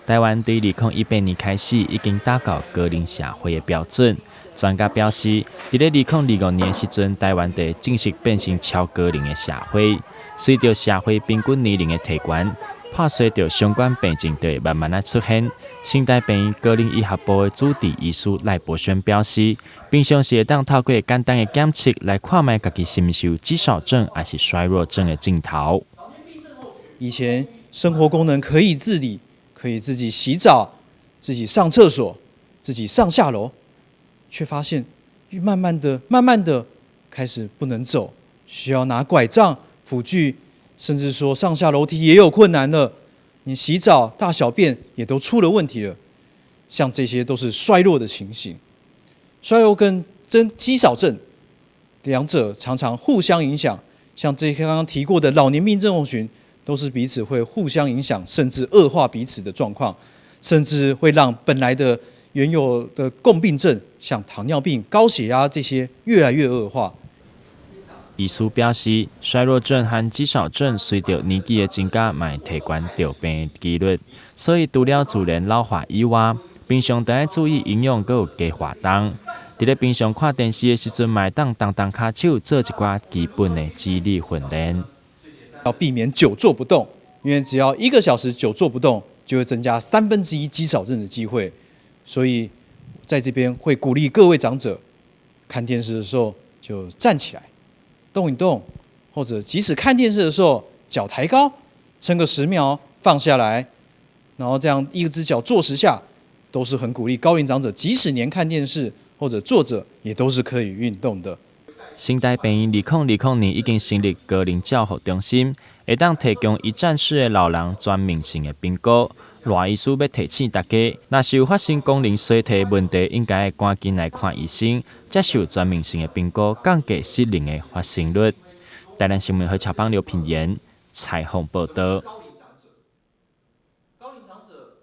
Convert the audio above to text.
台灣對2018年開始已經達到高齡社會的標準。專家表示，佇咧2025年的時陣，台灣就會正式變成超高齡的社會。隨著社會平均年齡的提懸，破衰著相關病症就會慢慢仔出現。成大病院高齡醫學部的主治醫師賴博軒表示，平常時會當透過簡單的檢測來看覓家己是毋是有肌少症抑是衰弱症的症頭。以前生活功能可以自理，可以自己洗澡、自己上廁所、自己上下樓，卻發現慢慢的、慢慢的開始不能走，需要拿拐杖輔具，甚至說上下樓梯也有困難了。你洗澡、大小便也都出了問題了。像這些都是衰弱的情形。衰弱跟真肌少症兩者常常互相影響。像這些剛剛提過的老年病症候群，都是彼此會互相影響，甚至惡化彼此的狀況，甚至會讓本來的原有的共病症，像糖尿病、高血壓這些越來越惡化。醫師表示，衰弱症和肌少症隨著年紀的增加，嘛會提懸著病的幾率。所以除了自然老化以外，平常著愛注意營養，閣有加活動。佇咧平常看電視的時陣，嘛會當動動跤手，做一寡基本的肌力訓練。要避免久坐不動，因為只要1個小時久坐不動，就會增加1/3肌少症的機會。所以在這邊會鼓勵各位長者，看電視的時候就站起來動一動，或者即使看電視的時候腳抬高，撐個10秒放下來，然後這樣一隻腳坐10下，都是很鼓勵高齡長者，即使連看電視或者坐着，也都是可以運動的。成大病院2020年已經成立高齡照護中心，會當提供一站式的老人全面性的評估。賴醫師欲提醒大家，若是有發生功能衰退問題，應該趕緊來看醫生，接受全面性的評估，降低失能的發生率。台南新聞何巧邦劉品言採訪報導。